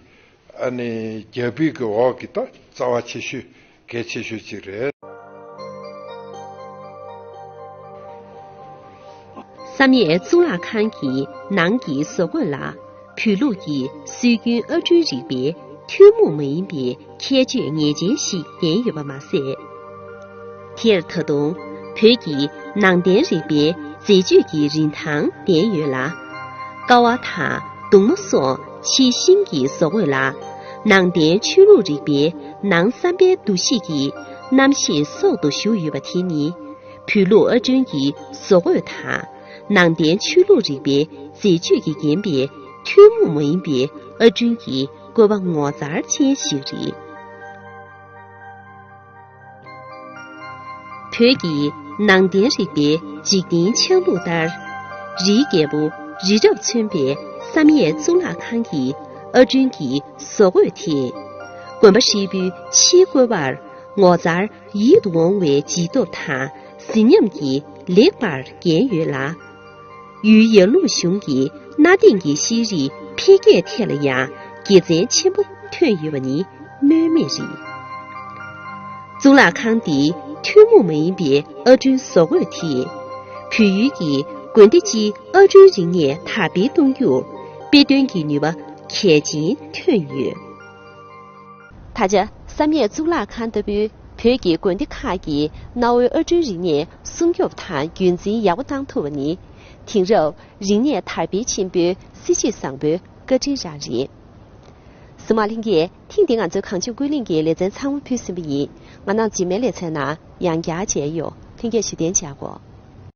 ཨ་ནི་རྒྱ་ཕིབས་ཀྱི་འོག་གི་ད་རྩ་བ་ཆེ་ཤོས། གལ་ཆེ་ཤོས་གཅིག་རེད། བསམ་ཡས་གཙུག་ལག་ཁང་གི་ནང་གི་བཟོ་བཀོད་ལ་བོད་ལུགས་ཀྱི་སྲོལ་རྒྱུན་ཨར་སྐྲུན་རིག་པའི་ཐུན་མོང་མ་ཡིན་པའི་ཁྱད་ཆོས་ངེས་ཅན་ཞིག་ལྡན་ཡོད་པ་མ་ཟད། དེར་ད་དུང་བོད་ཀྱི་ནང་བསྟན་རིག་པའི་མཛེས་དཔྱོད་ཀྱི་རིན་ཐང་ལྡན་ཡོད་ལ། ཀ་བ་དང་གདུང་མ་སོགས་ཕྱིའི་ཤིང་གི་བཟོ་བཀོད་ལ་ནང་བསྟན་ཆོས་ལུགས་རིག་པའི་ནང་བསམ་པའི་འདུ་ཤེས་ཀྱི་རྣམ་ཤེས་སྲོག་ཏུ་ཞུགས་ཡོད་པ་དེ་ནི། བོད་ལུགས་ཨར་སྐྲུན་གྱི་བཟོ་བཀོད་དང་ནང་བསྟན་ཆོས་ལུགས་རིག་པའི་མཛེས་དཔྱོད་ཀྱིས་བརྒྱན་པའི་ཐུན་མོང་མ་ཡིན་པའི་ཨར་སྐྲུན་གྱི་བཀོད་པ་ངོ་མཚར་ཅན་ཞིག་རེད། བོད་ཀྱི་ནང་བསྟན་རིག་པའི་འཇིག་རྟེན་ཆགས་ལུགས་ལྟར། རིའི་རྒྱལ་པོ་རི་རབ་མཚོན་པའི་བསམ་ཡས་གཙུག་ལག་ཁང་གི་ཨར་སྐྲུན་གྱི་བཟོ་བཀོད་དེས། དགོན་པ་ཧྲིལ་པོའི་ཕྱིའི་བཀོད་པར་ངོ་མཚར་ཡིད་དུ་འོང་བའི་བརྗིད་སྟོབས་དང་གཟི་ཉམས་ཀྱིས་ལེགས་པར་བརྒྱན་ཡོད་ལ། ཡུལ་ཡར་ཀླུང་གཞུང་གི་གནའ་དེང་གི་ཤེས་རིག་འཕེལ་རྒྱས་ཐད་ལ་ཡང་དགེ་མཚན་ཆེན་པོ་ཐོན་ཡོད་པ་ནི་སྨོས་མེད་རེད། གཙུག་ལག་ཁང་འདིའི་ཐུན་མོང་མ་ཡིན་པའི་ཨར་སྐྲུན་བཟོ་བཀོད་དེས་བོད་ཡུལ་གྱི་དགོན་སྡེ་སྤྱིའི་ཨར་སྐྲུན་རིག་གནས་དར་སྤེལ་གཏོང་རྒྱུར་དཔེ་སྟོན་གྱི་ནུས་པ་གལ་ཆེན་ཐོན་ཡོད། ད་ཆ་བསམ་ཡས་གཙུག་ལག་ཁང་ལྟ་བུའི་བོད་ཀྱི་དགོན་སྡེ་ཁག་གིས་གནའ་བོའི་ཨར་སྐྲུན་རིག་གནས་སྲུང་སྐྱོབ་དང་རྒྱུན་འཛིན་ཡག་པོ་བཏང་ཐུབ་པ་ནི། དེང་རབས་རིག་གནས་དར་སྤེལ་ཆེན་པོའི་སྲིད་ཇུས་བཟང་པོའི་བཀའ་དྲིན་རང་རེད། གཟིགས་མོ་བ་ལྷན་རྒྱས། ཐེངས་འདིའི་ང་ཚོའི་གངས་ལྗོངས་ཀུན་གླེང་གི་ལེ་ཚན་ཚང་མ་ཕུལ་ཟིན་པ་ཡིན། ང་རང་རྗེས་མའི་ལེ་ཚན་ནང་ཡང་བསྐྱར་མཇལ་ཡོང་། ལྷན་རྒྱས་བཞུགས་གདན་འཇགས་དགོས།